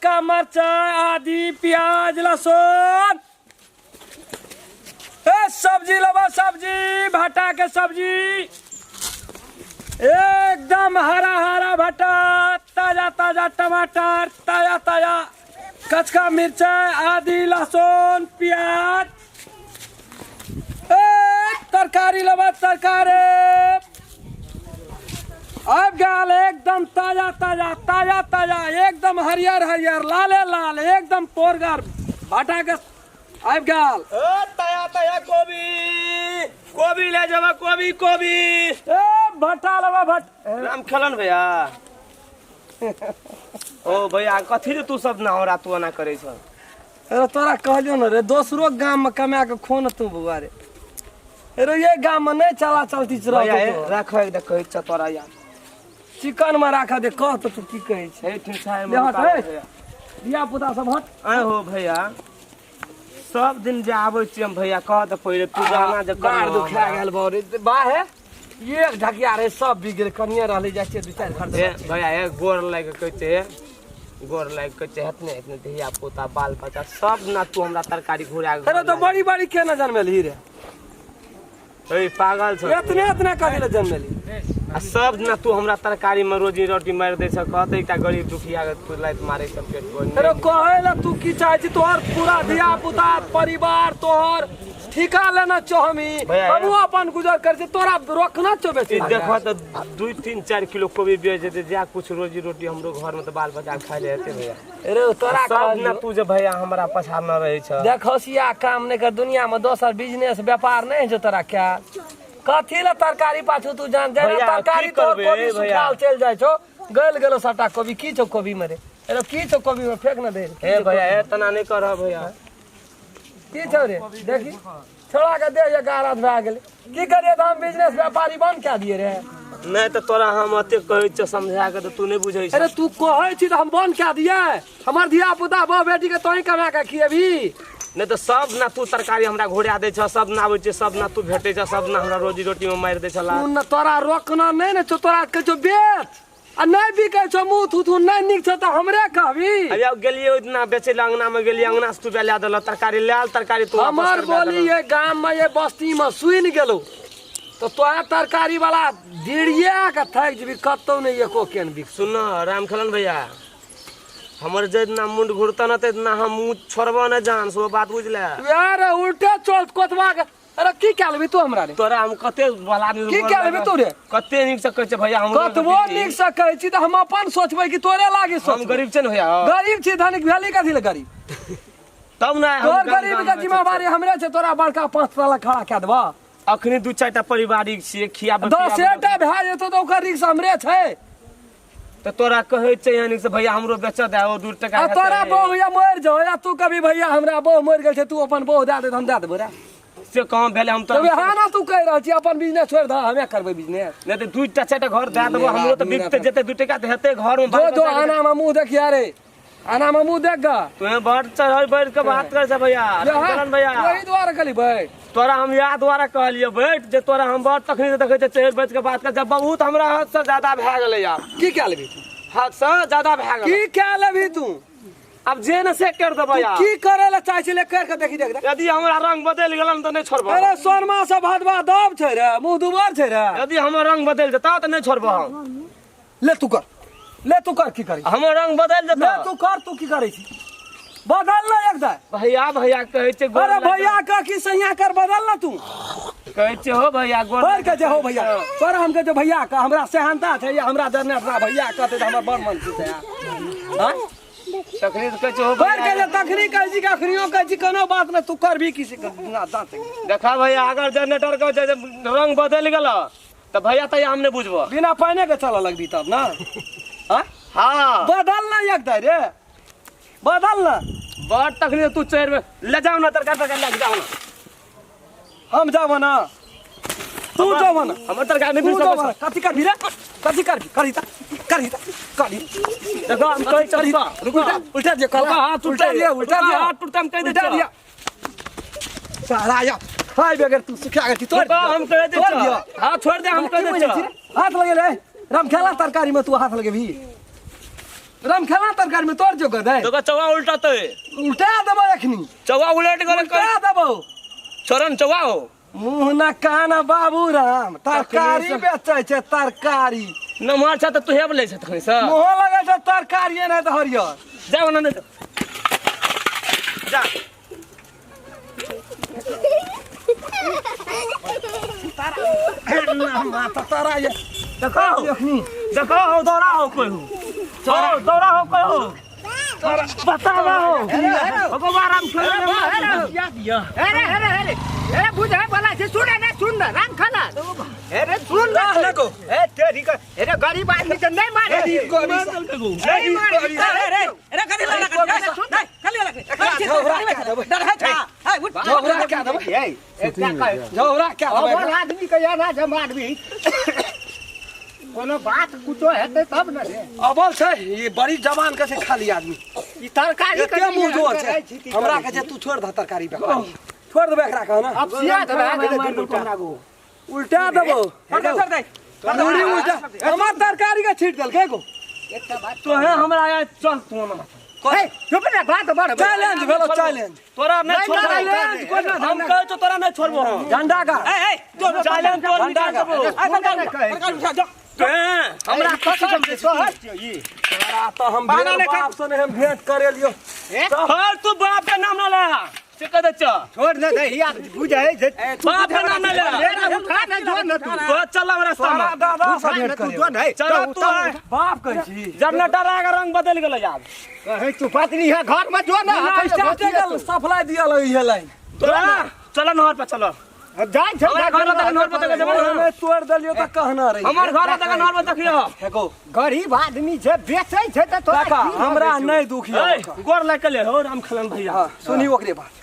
कचका मरचाइ आदि प्याज लहसुन। ए सब्जी लेबा सब्जी, भाटा के सब्जी, एकदम हरा हरा भाटा, ताजा ताजा टमाटर, ताजा ताजा कचका मिरचाइ आदि लहसुन प्याज। ए तरकारी लेबा तरकारी, आबि गेल एकदम ताजा ताजा ताजा ताजा, एकदम हरियर हरियर लाले लाल, एकदम पोरगर भाटा के आबि गेल। ए ताया ताया कोबी, कोबी ले जाबा कोबी कोबी। ए भट्टा लेबा भट। राम खेलन भैया। ओ भैया कथी रे तू सब ना हो तू एना करै छ? अरे तोरा कहलियो ने रे, दोसरो गाम में कमा के खो न तू बौआ रे। अरे ये गाम में नहीं चला चलती छ भैया ए, राख एक देखै छ तोरा यार। चिकन में राख दे, कह तो तू की कहै छ? हे ठिन छाय ले हट, हे। धिया पुता सब हट। आय हो भैया, सब दिन जे आबै छी हम भैया कह तऽ पहिले तू जाना जे गाड़ करना दुखा गेल बौ रे। बा हे एक ढकिया रे सब बिगड़ कनिए रहले जाइ छै दू चारि घर। ए भैया ए गोर लागि कहै छै, गोर लागि कहै छै, हेतने हेतने धिया पुता बाल बच्चा सब ना तू हमरा तरकारी घुरा के अरे तो बड़ी बड़ी केना जनमेलही रे? ए पागल छ। एतने एतने कथी ले जनमेलही? आ सब ना तू हमरा तरकारी में रोजी रोटी मारि दै छ, कहते एकटा गरीब दुखिया के तू लात मारै छ पेट पर। अरे कहै ले तू की चाहै छी? तोहर पूरा धिया पुता परिवार तोहर ठीका लेना छौ हमी। भैया, हमहूँ अपन गुजर करै छी, तोरा रोकना छौ बेसी। ई देखो तऽ 2 3 4 किलो कोबी बेच जेतै, जा कुछ रोजी रोटी हमरो घर में तऽ बाल बच्चा खाइ ले हेतै भैया। अरे तोरा सब कहलियौ। ना तू जे भैया हमरा पछाड़ न रहै छ। देख होशिया काम नहि कर, दुनिया में दोसर बिजनेस व्यापार नहि छौ तोरा क्या? कथी ले तरकारी पाछू तू जान जेना भैया, तरकारी की तोहर करबै, कोबी भैया? सुखाल चलि जाइ छौ, गलि गेलौ सबटा कोबी। की छौ कोबी में रे? अरे की छौ कोबी में? फेंक न दे। हे भैया हे तना नहि करह भैया। की छौ रे? देखी छोड़ा के दे, ये गारत भए गेलै। की करिए तऽ हम बिजनेस व्यापारी बंद कए दिए रे? नहि तऽ तोरा हम एते कहै छियौ समझा के तऽ तू नहि बुझै अरे छ। तू कहै छी तऽ हम बंद कए दिए? हमर धिया पुता बहु बेटी के तोही कमा के खिएबही? नहि तऽ सब ना तू तरकारी हमरा घोड़ा दै छ, सब ना आबै छै, सब ना तू भेटै छ, सब ना हमरा रोजी रोटी में मारि दै छ लात। तू न तोरा रोकना नहि ने छौ, तोरा कहै छौ बेच आ नहि बिकै छौ, मुँह थू थू नहि नीक छौ तऽ हमरे कहबी? अरे अब गेलियै ओहि दिना बेचै लए अंगना में गेलियै, अंगना से तू बेला देलह तरकारी, लायल तरकारी तू वापस हमर करबा बोली देलह। ये गाम में ये बस्ती में सुनि गेलौ तऽ तोरा तरकारी वाला डिरिया के थाकि जेबी, कतौ नहि एको केन बिक। सुन राम खेलन भैया, हमर जे दिना मुंड घुरता न ते दिना हम मुँह छोड़बो न जान, सो बात बुझले। यार उल्टे चल कोतवा के। अरे की कए लेबही तू हमरा रे? तोरा हम कते भला आदमी की कए लेबही तू रे? कते नीक से कहै छै भैया हम कतबो नीक से कहै छी तऽ हम अपन सोचबै कि तोरे लागी हम सोचबै? गरीब छै ने भैया। गरीब छी धनिक भेली कथी ले गरीब? तब ने हम तोहर गाम गरीब गाम के में जिम्मेवारी हमरे छै, तोरा बड़का 5 साल खड़ा कए देबह। अखनी 2 4 टा पारिवारिक छियै खियाबै 10 टा भए जेतौ तऽ ओकर रिक्स हमरे छै। तऽ तोरा कहै छै यानी से भैया हमरो बेच दे ओ 2 टका आ हेतै। तोरा बहु या मरि जाओ या तू कभी भैया हमरा बहु मरि गेल छै तू अपन बहु दए दे तऽ हम दए देबौ रे। से कहाँ भेलै हम तऽ तऽ वएह ने तू कहि रहल छी अपन बिजनेस छोड़ि दह, हमे करबै बिजनेस। नहि तऽ 2 टा 4 टा घर दए देबौ हमरो तऽ बिकते जेतै 2 टका तऽ हेतै घर में। जो जो आना में मुँह देखिया रे, आना में मुँह देख गा। तू बड़ चढ़ बैठ के बात कर छ भैया। चलन भैया वही द्वारा कहली बैठ। तोरा हम याद द्वारा कहलियो बैठ जे तोरा हम बड़ तखनी से देखै छियै चढ़ बैठ के बात कर, जब बहुत हमरा हद से ज्यादा भए गेलै यार। की कए लेबही तू? हद से ज्यादा भए गेलै। की कए लेबही तू? अब जे ने से कर देबै तू यार। की करे ला चाहै छी ले कर के देखी, देख देख। यदि हमरा रंग बदलि गेलन तऽ नहि छोड़बो। अरे सोनमा से भदवा दब छै रे, मुँह दुबर छै रे। यदि हमर रंग बदलि जेतौ तऽ नहि छोड़बो हम। ले तू कर, ले तू कर की करी? हमर रंग बदलि ले जेतौ। तू कर, तू की करै छी? बदल ना एक दे। भैया भैया कहै छै गोर अरे लागि भैया का की सैया कर, बदल ना तू। कहै छै हो भैया गोर बढ़ के जे हो भैया तोरा हम के जे भैया का हमरा सेहनता छै या हमरा जरने भैया कहते तऽ हमर बड़ मन खुश है। हाँ? तखनी तऽ कहै छै हो बढ़ के भैया जे तखनी कहै छी कि अखनियो कहै छी कोनो बात नहि, तू करबी किसी का ना दाँत। देखा भैया अगर जनरेटर के जे रंग बदलि गेल तऽ भैया तैया हम नहि बुझबो। बिना पानि के चलऽ लगबी तब ना। हाँ? हाँ। बदल ना एक दे रे, बदल ना। बड़ तखनी तू चढ़ ले जाओ ना तरकारी तरकारी लए के जाओ ना। हम जाबो ना, तू जाबो ना। हमर तरकारी नहि तू बिसरबो। जाबो ना। कथी करबी रे? कथी करबी? करही त, करही त, करही। देखो हम कहै छी करही। रुको, उल्टा उल्टा दियो, रुको, हाथ उल्टा उल्टा दियो, उल्टा दियो। हाथ टूटता हम कहि दै उल्टा छियौ। दियो। सारा या खाइ बगैर तू सुखा गेल छी तोड़। रुको, हम कहि दै तोड़ छियौ। दियो। हाथ छोड़ दे, हम कहि दै छियौ। हाथ लगेले राम खेला तरकारी में तू हाथ लगेबही। राम खेला तरकारी में तोड़ जो गदे तो चौवा उल्टाते उल्टा देबो एखनी चौवा उलट गेलै उल्टा देबो छोड़न चौवा हो मुँह न कान बाबू राम तरकारी बेचै छै तरकारी नमहर छ त तू हेब लै छ तखन से मुँह लगै छै तरकारी नहि तऽ हरियर जा ओना नहि जा तारा ये देखो एखनी देखो हो दौड़ा हो कोई हो चलो दौड़ा हो कोई हो बतावा हो ओको बार हम खेल अरे अरे अरे अरे बुझे वाला छै सुन ने सुन ने राम खाना अरे सुन ने देखो। ए तेरी का अरे गरीब आदमी के नहीं मारे नहीं मारे अरे अरे कथी लगा सुन झौरा क्या देबै ए ए क्या कहे झौरा क्या देबै अबल आदमी के यार जम आदमी कोनो बात कुछो हेतै तब ने रे अबल छै ई बड़ी जवान के छै खाली आदमी ई तरकारी एते मुँह जोर छै हमरा के छै तू छोड़ दह तरकारी व्यापारी छोड़ देबै एकरा कह ना अब सिया भए गेलै दुनू टा उल्टा देबो मुड़ी उल्टा हमर तरकारी के छीट देलकै गो एकटा बात तो है हमरा आया चल तू हमरा ए चुप रे बात बड़ चैलेंज भेलो चैलेंज तोरा नहीं नहीं, छोड़बो नहीं, चैलेंज कोई ना हम कहै छौ तोरा नहीं छोड़बो हम झंडा का चैलेंज तोर निकाल देबो हमरा कथी समझै छी ई तोरा तो हम बहाना नहीं बाप से नहीं हम भेंट करे लियो हर तू बाप के नाम न ले से कह दे चल छोड़ ने दे हिया बुझै छै बाप के नाम न ले अरे उठा ने जो न तू तो चल अब रास्ता तोरा में दादा से उठा भेंट ने तू करे जो नहीं चल तू आय। बाप कहै छी जब न डरा के रंग बदल गेलै यार कहै तू पत्नी है घर में जो ना स्टार्टे सप्लाई दियल इहे लाइन तोरा चल नहर पर चल जाइ छै हमरा घर तक नहर पर तक जेबै ने हमे तोड़ देलियो तऽ कहना रही हमर घर तक नहर पर देखियो हेगो गरीब आदमी छै बेचै छै तऽ तोरा काका की हमरा भऽ गेल छौ? नहीं दुख ए यऽ गोर लाग के ले हो राम खलन भैया हां सुनी ओकरे बात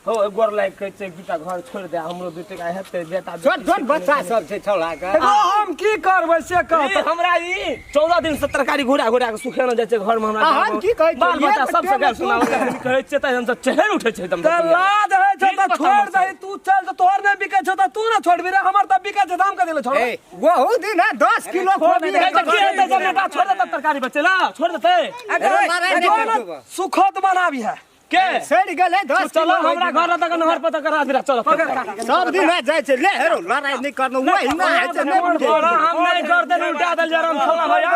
हो गोर लाग के छै दूटा घर छोड़ दे हमरो दू टका हेतै बेटा छोट छोट बच्चा सब छै छौड़ा के एगो हम की करबै से कह ई हमरा ई 14 दिन से तरकारी घुरा घुरा के सुखेना जाइ छै घर में हमरा आ हम की कहै छियौ? बाल बच्चा एक सब से टेम गाल सुनाबै कहै छियै तऽ हम सब चहर उठै छै एकदम तऽ लाज होइ छै ठीक तऽ पता छोड़ नहीं दही तू चल तऽ तोहर नहि बिकै छौ तऽ तू ने छोड़बी रे हमर तऽ बिकै छै तऽ हम कथी लए छोड़बै ए ओहू दिन है 10 किलो कोबी कहै छै की हेतै जब बेटा छोड़ देतै तरकारी बेचै ला छोड़ देतै जो ने सुखत बनाबी है के सड़ि गेलै 10 चलो किलो हमरा घर तक नहर पर तक रात चलो पकड़ काका के। सब दिन है जाइ छै ले हेरो लड़ाइ नहि करनो वही ना होइ छै नहि बुझै तोरा हम नहीं कर देने उल्टा दल जरा हम खोला भैया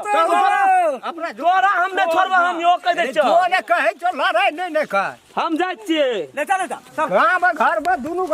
अपना जो तोरा हम नहीं छोड़बो हम यो कह दै छियौ जो ने कहै छौ लड़ाइ नहि ने कर हम जाइ छियै गाँव घर में दुनू